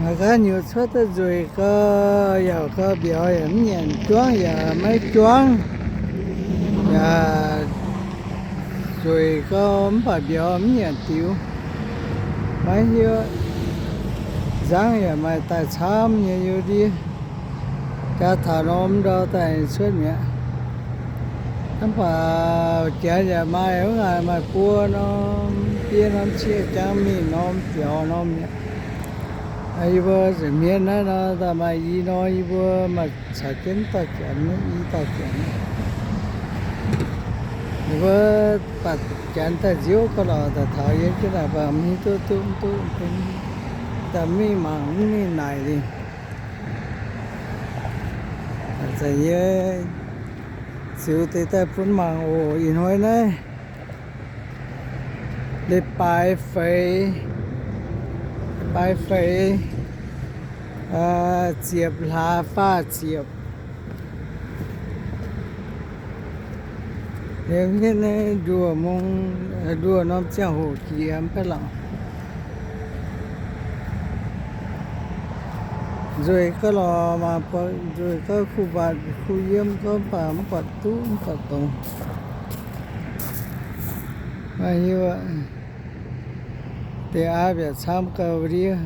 Mangc gaax nyutc cuotv daaih nzueic gau, yaac gau mbiauz yaac mv nyanc, juangv yaac maiv juangv, yaac nzueic gau mv baac mbiauz mv nyanc diux. Maiv hiuv, nzangv yaac maaih daaih camv nyei, yie ndiev jaa taux norm ndau daaih cuotv mi'aqv. Mv baac janx yaac maaih, wuov ngaanc maaih buo norm, biei norm, ciev jangv mingh norm, biaux norm mi'aqv. Yie mbuo nza'hmien naaiv nor, daaih maaih i norm, yie mbuo maaih caux jienv dauh janx, i dauh janx. Yie mbuo baac janx daaih nziouv gauh lorqc, daaih taux yie jienv naaic baac mv hiuv duqv duqv mv duqv, daaih mv mingh mangc mv mingh naaic liuz. Zanc yie ziux deix daaih bun mangc oc. Ih hnoi naaiv leiz-baaix feix, leiz-baaix feix, ziepc hlaax faah ziepc. Liuz hietv naaiv nduoh mungz, nduoh norm ziangh hoc jiex mv baac lorqc. Nzueic gauh lorqc, mangc buatc nzueic gauh, kuh mbatc kuh yiem gauh, mv baac mv buatc duqv mv buatc dongz. Maiv hiuv aqv. Deix aav mbiaauc camv gau ndiev.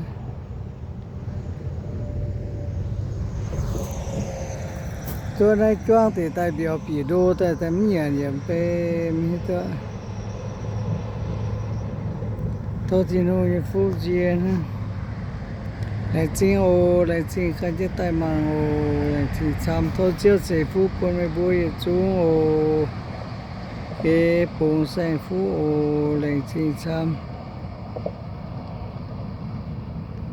Zuov naaiv juangv deix daaih mbiauz bieqc ndo daaih, daaih mv nyanc yaac mv bei mv hiuv duqv. Tov Tin-Hungh nyei fuqv nzie hnangv. Laengz zingh oc, laengz zingh gan jienv daaih mangc oc, laengz zingh camv. Tov Ziouv ceix fuqv bun meih mbuo yietc zungv oc. Beiv bungx saeng-fuqv oc, laengz zingh camv.